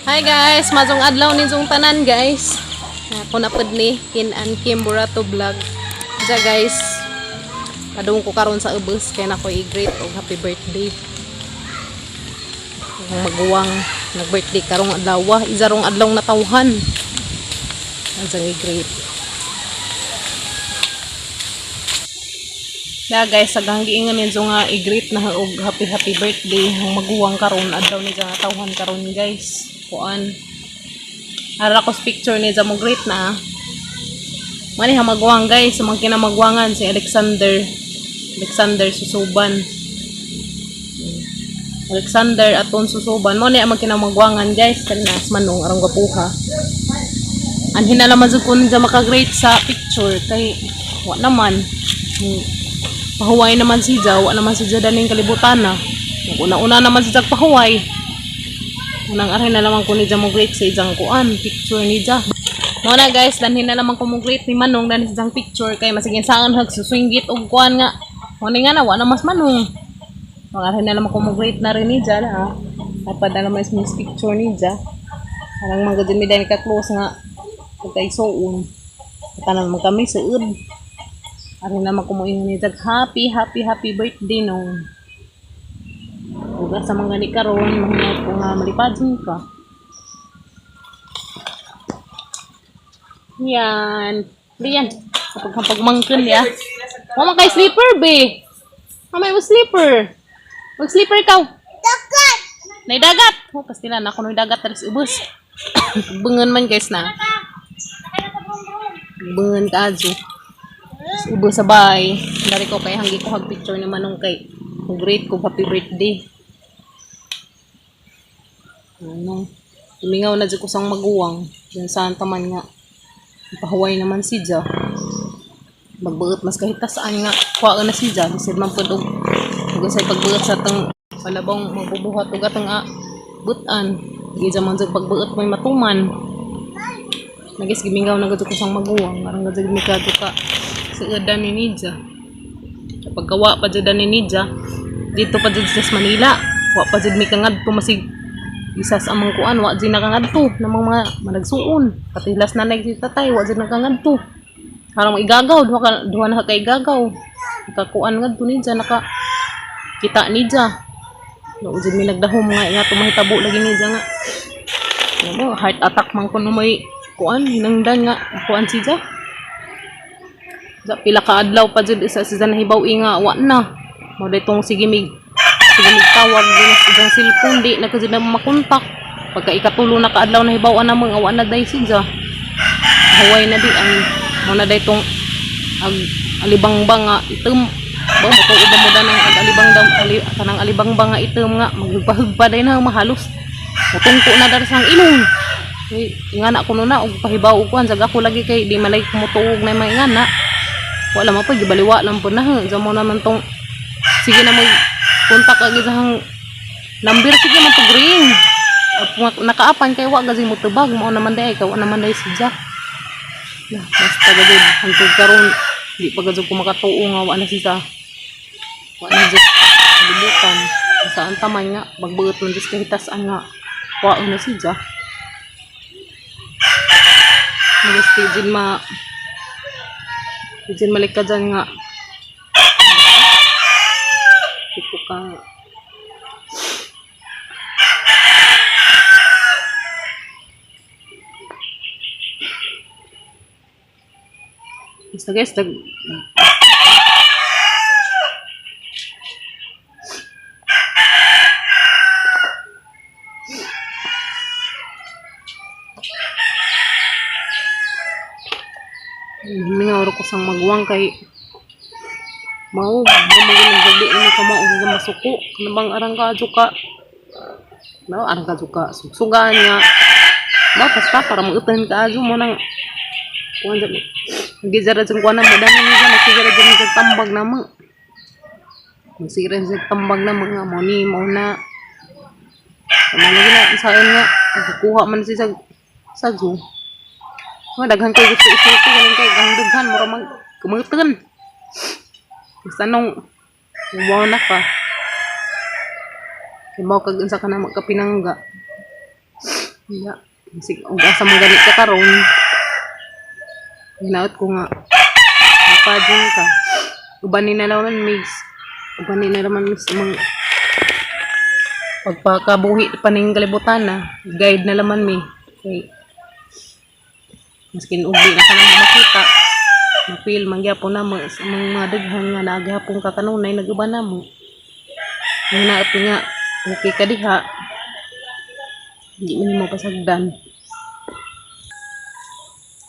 Hi guys, mazong adlaw ninyong tanan guys. Ako na pud ni Kin and Kim Burato vlog. Diya guys, padung ko karon sa ubos kay nako i-greet og happy birthday. Ang maguwang nag-birthday karong adlaw, isarong adlaw natawhan. Ang i-greet. Na guys, sagang giingon ninyo nga i-greet na og happy happy birthday ang maguwang karon adlaw ni nga tawhan karon guys. Kuan. Ara ko sa picture ni mo greet na. Mani ha maguwang guys, sa mga kinamagwangan si Alexander. Alexander Susuban. Alexander aton Susuban. Mo ni ang mga kinamagwangan guys, kanas manong arang gwapuha. Anhin na naman jud ko niya maka-greet sa picture kay wa naman. Pahuway naman si Ja, wa naman si Ja daning kalibutan na. Una-una naman si Jag pahuway. Unang aray na naman ko ni Ja mo greet sa ijang kuan, picture ni Ja. Mo na guys, danhin na naman ko mo greet ni Manong dani sa ijang picture kay masigin saan hag suswinggit og kuan nga. Mo ni nga na wa na mas Manong. Mga aray na naman ko mo greet na rin ni Ja na. Dapat na naman is picture ni Ja. Parang mga dyan mi dani ka close nga pagkaisuon. Tanan man kami sa ud. Ari naman kumuingon ni Jag, happy, happy, happy birthday nung. Uga sa mga ni karon, mga ko nga malipadson ka. Yan. Liyan. Kapag kapag mangkon ya. Wa man kay sleeper be. Mamay mo sleeper. Mag sleeper ka. Dagat! Nay dagat. Oh, pastila na ako dagat talis ubos. Bungon man guys na. Bungon ka adyo. Ubo sa bay. Dari ko kay hanggi ko hag picture ni Manong kay great ko happy birthday. Ano? Tumingaw na dyan ko sang maguwang. Diyan saan taman nga. Pahuway naman si Ja. Magbuot mas kahit saan nga. Kuha na si Ja. Kasi man pud og ug sa pagbuot sa tang palabong magbubuhat og atong butan. Di man jud pagbuot may matuman. Nagis gimingaw na gud ko sang maguwang. Arang gud mi ka ka sa udan ni Nidja. Paggawa pa jud ni Nidja, dito pa jud sa Manila. Wa pa jud mi kangadto masig isa sa amang kuan wa jud nakangadto namang mga managsuon. Patilas na si tatay wa jud nakangadto. Harang igagaw duha ka duha na ka igagaw. Nakakuan ngadto Nidja naka kita Nidja. No jud mi nagdahom nga nga tumahitabo lagi Nidja nga. Ano, heart attack man kuno may kuan hinangdan nga kuan si Ja. Sa pila ka adlaw pa jud isa sa nahibaw nga wa na. Mo tong sige mig tawag din sa ijang cellphone di na ka jud na makontak. Pagka ikatulo na ka adlaw nahibaw na mga wa na day si Ja. Huway na di ang mo na day tong ag alibangbang nga item ba mo tuo ba mo danang ag alibang dam ali, kanang alibangbang nga item nga maghugpa-hugpa day na mahalos. Mutungko na dar sang ilong. Uy, ingana ko na og pahibaw og kuan sag ako lagi kay di malay kumutuog na mga ingana. Wala man po, gibaliwa lang po na. Diyan mo naman tong, sige na mag kontak agi sa hang number, sige man pag ring. Nakaapan kay wa gazi mo tubag, mao naman day, ikaw naman day si Jack. Na, basta gadi, hangtod karon di pa gadi ko makatuo nga wa na siya. Wa na siya kalibutan. Saan taman nga, bagbuot man dis kahitasan nga, wa na si Jack. Nag-stage ma Diyan malik ka dyan nga. Tipo ka. Basta guys, nag... Mingaw ko sang magwang kay mao mo mo gabi ni ka mao sa masuko kanang arang ka ka mao arang ka ka sugsugan nga mao basta para mautan ka adyo mo nang kuan jud gizara jud kuan na mo dani ni magsira jud sa tambag na mo magsira sa tambag na mga mo ni mo na Sama lagi na isaon nga kuha man si sa sa zoo. Mga daghan kay gusto isulti galing kay ang daghan mura mag kumutan. Basta nung uwaw na ka. Kay mao kag unsa ka na magkapinangga. Wala. Sig og asa man gani ka karon. Hinaot ko nga mapadjong ka. Uban ni na naman, miss. Uban ni na naman, miss, mga pagpakabuhi pa ning kalibutan na guide na laman mi kay maskin ug di na ka namo makita, ma-feel man gyapon namo sa mga daghan nga naa gihapon ka kanunay nag-uban namo. Hinaot nga okay ka diha, di man nimo pasagdan.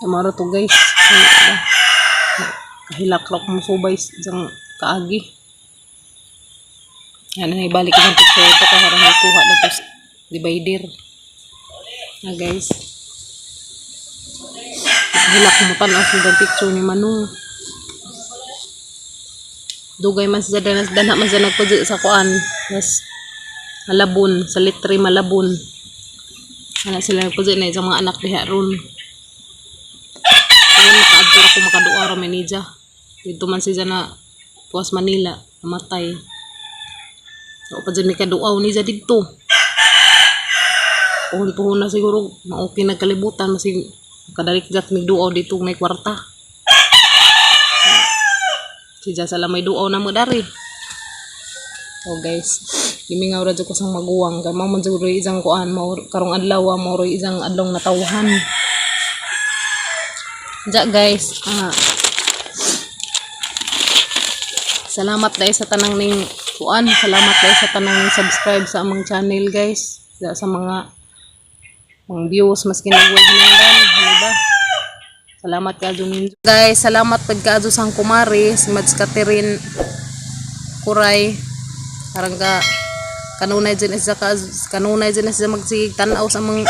Mao ra to, guys. Kahilak ra ko mosubay sa kaagi. Ano na ibalik ang picture ito kay harang kuha na to sa divider. Na, guys. Kahilak mo tan-aw sa picture ni Manong. Dugay man siya dana, dana man siya nagpadyo sa kuan. Yes. Malabon, sa Litre Malabon. Ana sila nagpadyo na isang mga anak diha ron. Kung makaadto ra ko, makaduwa ra man niya. Dito man siya na Puas Manila, namatay. So, pa dyan may kaduaw niya didto. Puhon-puhon na siguro, ma-okay na kalibutan, masig kadalikjat mig duaw dito may kwarta. Siya sa may duaw na mo dari. Oh guys, gimingaw ra jud ko sang maguwang kay mao man siguro isang kuan mao karong adlaw, mao ro'y isang adlaw natawhan. Ja guys, salamat dahil sa tanang ning kuan, salamat dahil sa tanang ning subscribe sa among channel, guys. Sa mga views maski nagwag hinangdan, ano ba? Salamat kaadto ninyo. Guys, salamat pud kaadto sang kumari, si Mads Catherine Kuray. Karang ka kanunay dyan siya ka kanunay dyan siya magsigig tan-aw sa mga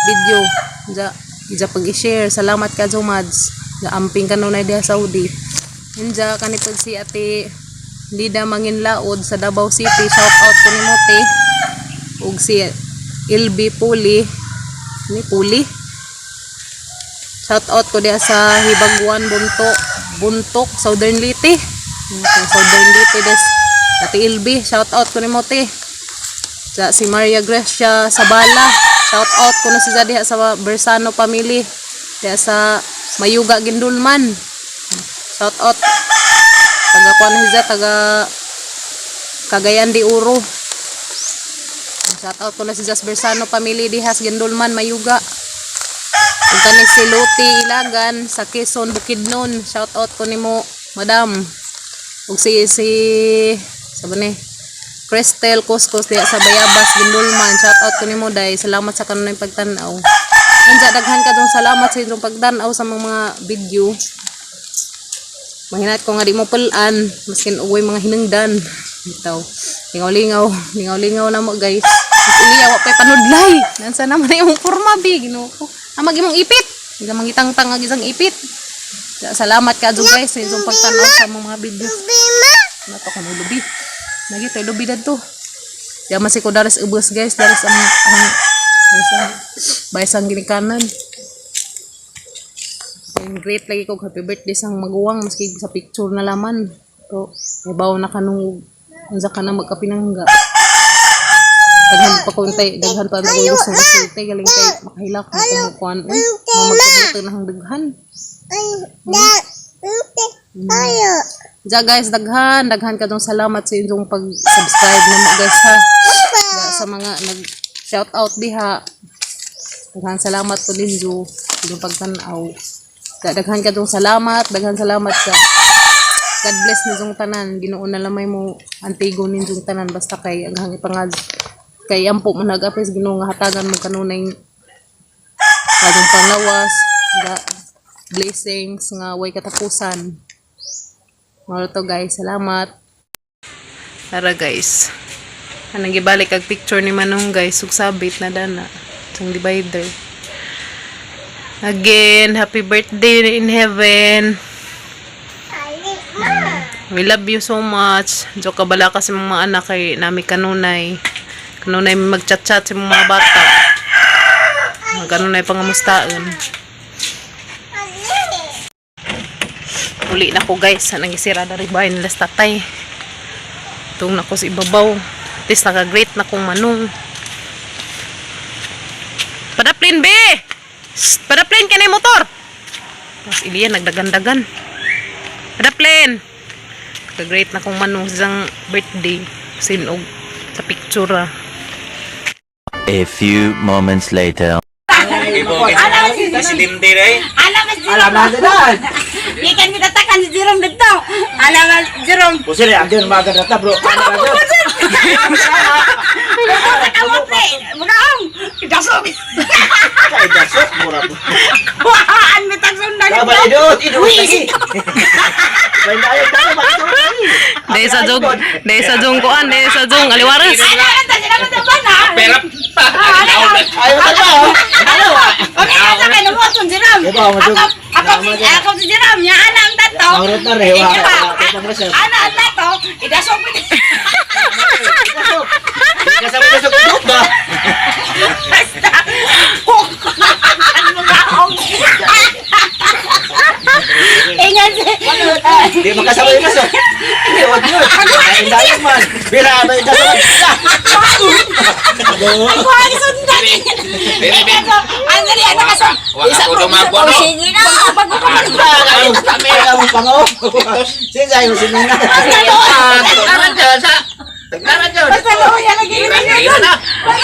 video. Ja, ja pag-i-share. Salamat ka Mads. Ja amping kanunay diha Saudi. Hinja kanipod si Ate Lida Manginlaod sa Davao City. Shout out ko nimo, te. Ug si LB Puli. Ni Puli. Shout out ko diha sa Hibagwan Buntok, Buntok, Southern Leyte. Southern Leyte des. Ate LB, shout out ko nimo, te. Sa si Maria Gracia Sabala, shout out ko na si diha sa Bersano family. Diha sa Mayuga Gindulman. Shout out. Taga kuan na siya, taga Cagayan de Oro. Shout out ko na si Jas Bersano family diha sa Gindulman, Mayuga. Ug kani si Luti Ilagan sa Quezon, Bukidnon. Shout out ko nimo, madam. Ug si sabi ni Cristel Coscos diha sa Bayabas, Gindulman. Shout out ko nimo, day. Salamat sa kanunay pagtan-aw. Unsa, daghan ka dong salamat sa inyong pagtan-aw sa mga video. Manghinat ko nga di mo pulan maskin ugoy mga hinungdan. Bitaw. Lingaw-lingaw, lingaw-lingaw na mo, guys. Mas Iliya wa pay panudlay. Nansa naman na imong porma bi, Ginoo ko. Amag imong ipit. Hindi mangitangtang ang isang ipit. Salamat ka guys sa inyong pagtan-aw sa mga video. Nato ko lubi. Lagi tayo lubi dadto. Di man si ko daris ubos, guys, daris ang daris ang baysang ginikanan. And great lagi ko happy birthday sang maguwang maski sa picture na laman. To, ibaw na kanung unsa ka na magkapinangga. Daghan pa kuntay, daghan pa ako gusto masulti galing kay makahilak mo kumukuan uy. Mga magkabuto na hang daghan. Ja guys, daghan, daghan kadtong salamat sa inyong pag-subscribe na mo, guys, ha. Ja, sa mga nag shout out diha. Daghan salamat po ninyo sa inyong pagtan-aw. Ja, daghan kadtong salamat, daghan salamat sa God bless ninyong tanan. Ginoo na lamay mo antigo ninyong tanan basta kay aghang ipangad kay ampo mo nag-apes Ginoo nga hatagan mo kanunay kadtong panglawas, ga blessings nga way katapusan. Mao to, guys, salamat. Tara, guys. Anang gibalik ag picture ni Manong, guys, ug sabit na dana itong divider. Again, happy birthday in heaven. We love you so much. Joke ka bala kasi mga anak kay nami kanunay. Kanunay mag-chat-chat sa mga bata. Mga kanunay pangamustaan. Uli na ko, guys. Nang isira na rin bahay nila sa tatay. Tung na ko sa ibabaw. At least naka-great na kong Manong. Padaplin be. Shh, padaplin kini motor. Tapos Ilian nagdagan-dagan. Padaplin. Ka-great na kong manong sang birthday sinog sa picture ah. A few moments later. Alam na dyan. Ikan kita takan si Jerome dito. Alam na Jerome. Pusir ya, andun maganda ta, bro. Sa kamote. Bukaong. Dasog. Kay dasok mura po. Waan bitag sundan. Dapat idot, idot lagi. May dayo tayo, magsuot lagi. Dahil sa jong, dahil sa jong kuan, dahil sa jong aliwaras. Alam na sila mo ba na? Pera pa. Ayaw ka ba? Ano? Okay na sa kayo mo tong Jerome. Diba, Ako ako si ako si Jerome. Ya alam tato. Maurot na rin, wa. Ana ang tato. Idasog mo. Kasama ka sa kudot ba? Basta. Ano ba akong? Ingat. Di makasama yung dasok. Idot yun. Ay, dayo man. Bira, may dasok. Ako ang sundan. Ang dali ang nakasun. Wala ko dumagwa, no? Sige na. Bago ko man. Ayaw mo pango. Sige, ayaw sinungan. Taglaran dyan sa. Taglaran dyan. Basta luya lagi Ira, ira na.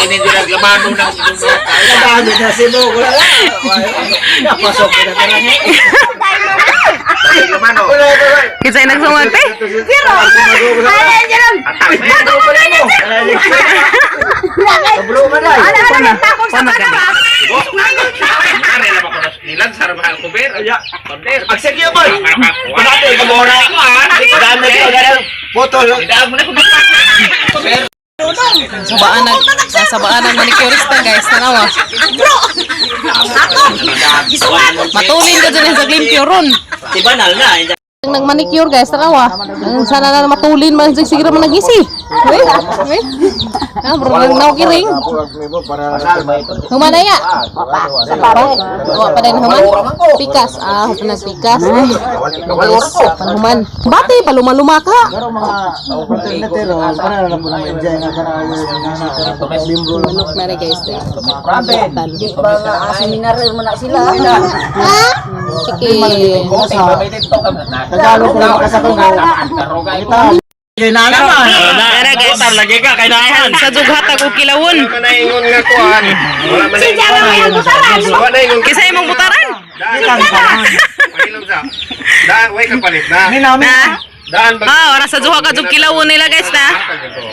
Ini nila lamano ng Nagano na si Mo. Wala lang. Napasok ko na talaga. Lamano. Wala, wala. Kinsay nagsungag te? Zero. Ano Jerome? Bago mo na mo. Kablo man ay. Ano ano takong sa Pana kana ba? Are lang ako na nilan sa mahal ko ber. Konder. Agsige boy. Panato ka mo na. Dami ko na photo. Idaag mo na ko. Baan nag nasa baan ang manicurista guys, tanawa. Bro. Ako. Gisuwa ko. Matulin ka dyan sa limpyo ron. Si banal na. Ang nag-manicure guys, tanawa. Ang sana na matulin man sa siguro man nagisi. Wait, wait. Ah, bro, nang naukiring. Human na ya. Wa pa din human. Pikas, ah, human nagpikas. Guys, panhuman. Bati, palumaluma ka. Manok na rin guys. Eh. Tan. Seminar mo na sila. Sige. Tagalog ko lang kasakong. Tara guys. Lagi ka kay Sa jughatag og kilawon. Manaingon nga kuan. Wala man Si Jerome ay ang butaran. Wala na ingon. Kinsa imong butaran? Mahilom sa. Daan way ka palit na. Na. Daan ba? Ah, ora sa duha ka jug kilawon nila guys na.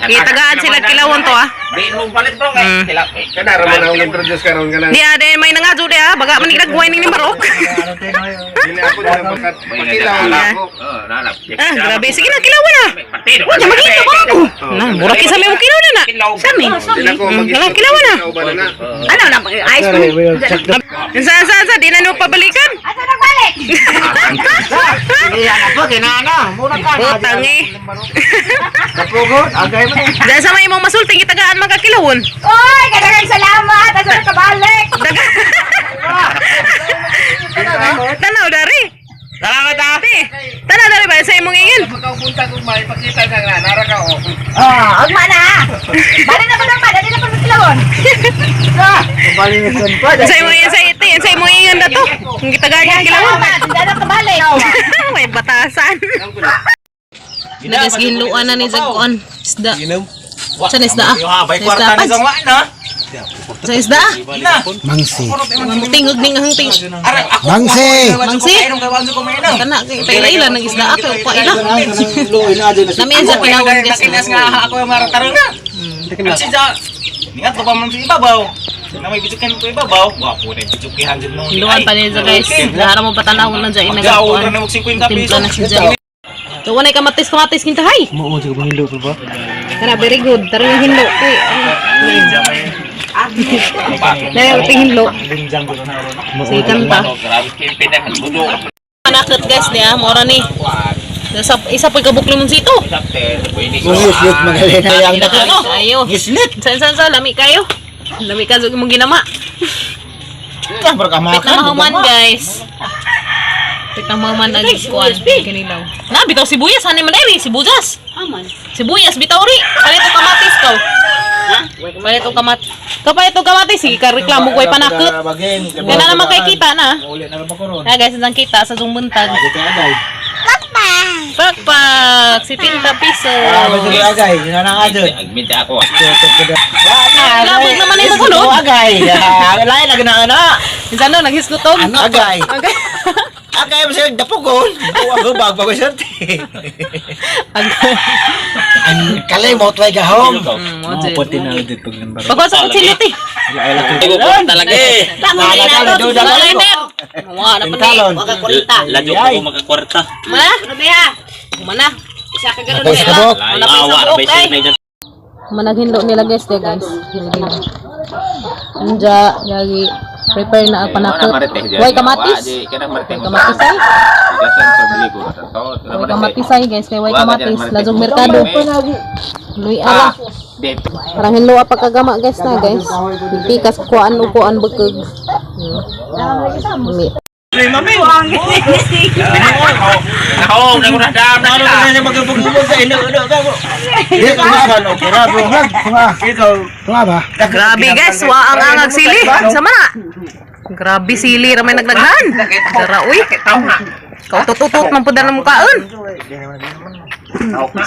Gitagaan sila kilawon to ah. Di mo palit bro kay. Kana ra man ang introduce karon kana. Di ah, di may nangadyo di ah, baga man nagway ning ni Marok. Dili ako dili bakat pakilaw na ako. Ah, grabe. Sige na, kilawon na. Wala magito ba ako? Na, mura kisa may mo kilawon na na. Sami. Dili ako mag Wala kilawon na. na. Ano na ice cream? Sa sa sa di na no pabalikan. Asa nagbalik? Iya na po kinana. Mura ka. Butang eh. Kapugon, agay mo. Dahil sa may imong masulting gitagaan man ka kilawon. Oy, kadaghang salamat. Asa nakabalik? Tanaw dari. Salamat ate. Tanaw dari ba sa imong ingin? Pagkapunta kung may pakita na nga nara ka oh. Ah, Ugma na. Bali na ba naman? Dali na pa sa kilawon. bali ni pa. Sa imong ingin sa iti, sa imong ingin na to. Ang gitagaan ka kilawon. Salamat. Hindi na kabalik. May batasan. Nagas ginluan na ni Zagkuan. Isda. Sa isda ah. Sa isda pa. Sa isda ah. Mangsi. Tingog ning ang ting. Mangsi! Mangsi. Kana kay taylay nang isda ah kay upa ila. Luoy na adyo na. Nami sa kilawon guys. Nakinas nga ako yung maratarong na. Kasi sa ingat ko pa man sa ibabaw. Na may bijukan ko ibabaw. Wa po na bijukihan dyan noon. Hinluan pa niya guys. Dahara mo patanaw na dyan Magjaw inagakuan. na mag 50 piso. Timpla na siya dyan. So, wanay kamatis kamatis kintahay. Mo mo hinlo pa ba? Kana very good. Tara yung hinlo. Kay Dahil ito hinlo. Sige kanta. Grabe kay pinakagulo. Panakot guys niya, mora ni. Isa, isa po'y kabuk limonsito. Ngislit magaling na yang Ano? Ayo. Ngislit. San san sa lami kayo. Lami ka sa imong ginama. Ka Pit na mahuman guys. Pit na mahuman ang kuan kinilaw. Na bitaw sibuyas ani man eri sibuyas. Aman. Sibuyas bitaw ri. Palit og kamatis ko. Ha? Palit og kamat Kapay ito kamatis, sige ka reklamo ko ay panakot. Kaya na naman kay kita na. Uli na ba ko ron? Na guys, ang kita sa dung buntag. Dito agay. Pakpak, 70 piso. Ah, basta agay, yun ang adon. Agmit ako. Labog naman yung magulo. Agay. Lain na gana na. Minsan no, naghisgutom. Agay. Agay. Agay mo siya dapukon. Ako bag bago swerte. Agay. Ang kalimot way gahom. Mm, na ulit pag lambar. Pagwa sa kutsilyo ti. Talaga eh. Lighter. Mga na pa ni. Ladyo ko makakwarta. Mana? Mana? Isa ka galon. Napay sa kabok. Wala pa Awa, isang buok bay ay. sir na. Managhinlo nila guys, de guys. Anja, yagi prepare na ang panakot. Way kamatis. Way kamatis ay. Way kamatis ay guys, kay way kamatis. Lazog merkado. Luy ara. Parang hinlo pa kagama guys na guys. Pikas kuan upuan bukog. Mi. Nahong, nagunadam na Ano sila. na siya magubog sa ilo ilo ka mo. Di Ano okay ra bro. Ikaw Tunga ba? Grabe guys, wa ang angag sili. Sama na. Grabe sili ramay naglaghan. Dara uy. Kautututot man pud na mukhaon.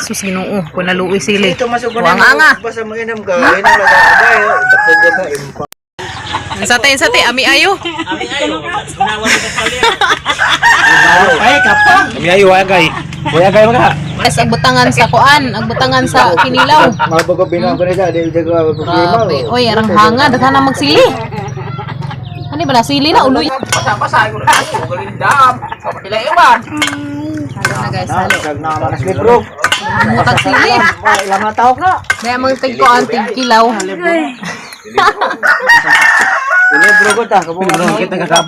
Sus Ginoo, kun naluoy sili. Wa ang anga. Basta mainom ka, inom lang ka agay. Dapog ka impa. Sa te, ami ayo. Ay kapa. Kami ayo agay. Boy agay mga. Guys, agbutangan sa kuan, agbutangan sa kinilaw. Mabago binago na siya, di ko problema. Grabe. Oy, arang hanga, daghan na magsili. Ano ba na sili na uloy? Basa-basa. Dam. Kapila iwan. Halo na guys, halo. Libro. Mutag sili. Ilang na tao na. Daya mga tig kuan, tig kilaw. Libro ko ta, kabungan. Kita kakap.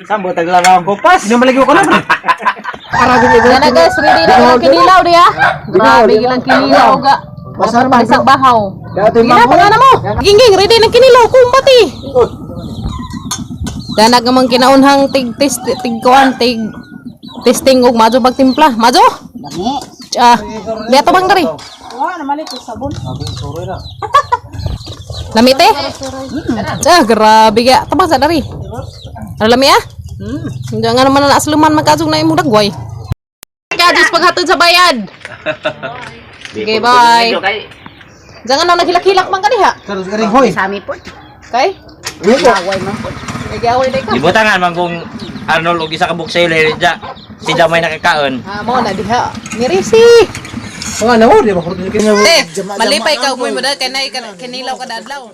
Sambo taglarang ko pas. Hindi malagi ko na. Yan na guys, ready na ang kinilaw diya. Grabe ilang kinilaw ga. Basar man, Isang bahaw. Dati Sige na, pagana mo. Gingging, ready ng kinilaw. Kumbati. Danag namang kinaunhang tig test tig kuan tig testing og majo pagtimpla. Majo? Ah, diya to bang dari? Lamite? Ah, grabe ga. Tabang sa dari. Ano lami ah? Hindi nga naman na asluman magkasug na imong dagway. Kadus paghatod sa bayad. Okay, bye. Jangan na naghilak-hilak man kaniha. Karos garing hoy. Kay? Nagyaway na ka. Ibutangan man kung Arnold og isa ka buok sayo lahi ja. Si Jamay nakakaon. Ah, mo na diha. Ngirisi. Mga na mo, di ba kurto Te, malipay ka umoy mo dahil kay nay kinilaw kada adlaw.